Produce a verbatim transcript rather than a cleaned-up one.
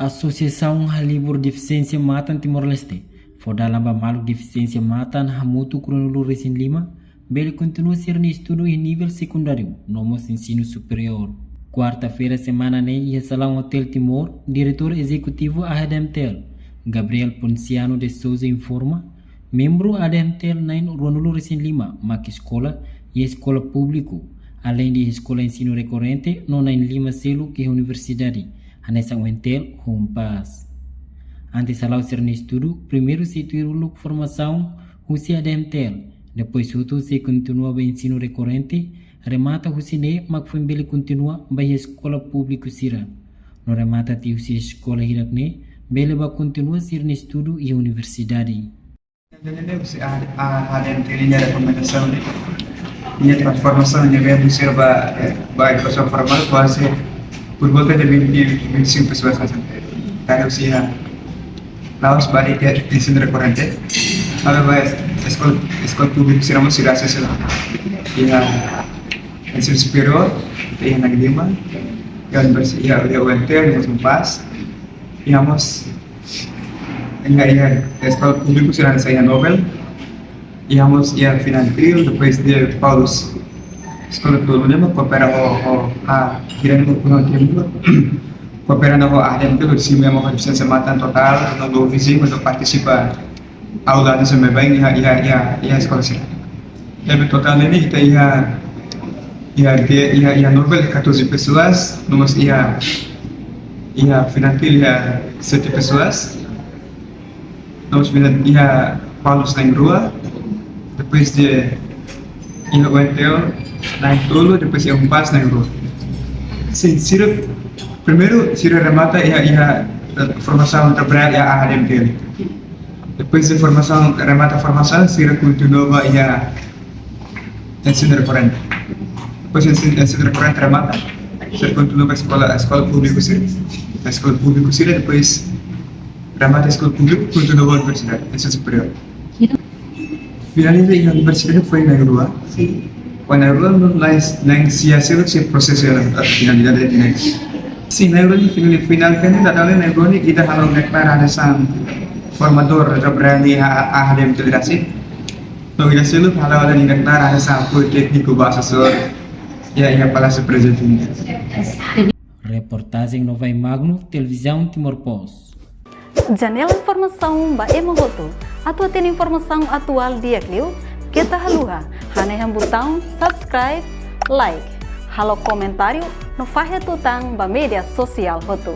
Asosiasaun Halibur Defisiénsia Matan Timor-Leste fó dalan ba maluk defisiénsia matan hamutuk ruanulu-resin-lima bele kontinua sira-nia estudu iha nivel sekundáriu no mós ensinu superiór. Kuarta-feira semana ne'e, iha Salaun Hotel Timor, Diretór Ezekutivu AHDMTL, Gabriel Ponciano de Sousa, informa membru AHDMTL na'in ruanulu-resin-lima mak eskola iha eskola públiku, aleinde eskola ensinu rekorrente no na'in lima seluk iha universidade, hanesan UNTL ho UNPAZ. Antes hala'o sira-nia estudu, primeiru sei tuir uluk formasaun husi AHDMTL, depois hotu sei kontinua ba ensinu rekorrente, remata husi ne'e mak foin bele kontinua ba iha eskola públiku sira. No remata tiha husi eskola hirak-ne'e, bele ba kontinua sira-nia estudu iha universidade. Ne'e husi A-, A-, AHDMTL nia rekomendasaun, nia transformasaun nia membru sira ba, eh, ba edukasaun formál kuaze por volta de vinte, vinte e cinco pessoas hanesan. Tanba husi iha la'ós ba de'it ensinu rekorrente, maibé ba es-, eskola, eskola públiku sira mós sira asesu iha ensinu superiór, iha na'in lima, iha universi-, iha, iha UNTL, iha UNPAZ, iha mós, iha, iha eskola públiku sira hanesan iha Nobel, iha mós iha Finantil, depois de Paulus. Eskola tolu ne'e mak koopera ho, ho, ah, kirani mo kuno tempo. Koopera ho AHDMTL, sira mós ho defisiénsia matan totál, no lo vizinho, no partisipa aula hanesan ne'e ba iha, iha, iha, iha eskola sira. Ne'ebé totál ne'e ita iha, iha, iha, iha Nobel catorze pessoas, no mós iha, iha Finantil iha sete pessoas, no mós Finantil iha Paulus na'in rua, depois de iha UNTL na'in tolu, depois iha UNPAZ na'in rua. Sin, sira, primeiru sira remata iha, iha, eh, formasaun trabalha iha AHDMTL. Depois de formasaun, remata formasaun, sira kontinua ba iha ensinu rekorrente. Depois ensinu, ensinu rekorrente remata, sira kontinua ba eskola, eskola públiku sira. Eskola públiku sira, depois remata eskola públiku, kontinua ba universidade, ensinu superiór. Finaliza iha universidade foin na'in rua. Foin na'in rua, no na'in, na'in sia seluk sei prosesu iha finalidade de next. Sin, na'in rua final, final kan ita dale na'in rua ne'e ita halo deklara hanesan formadór, rebrandi iha AHDMTL rasik. No ida seluk halo dale deklara hanesan apoiu tékniku ba asesór iha, iha Palásiu Prezidente. Reportajen Novai Magno, Televizaun Timor Post. Janela informasaun ba ema hotu. Atu hatene informasaun atuál di'ak liu, keta haluha hanehan butaun subscribe, like, halo komentáriu no fahe tutan ba média sosiál hotu.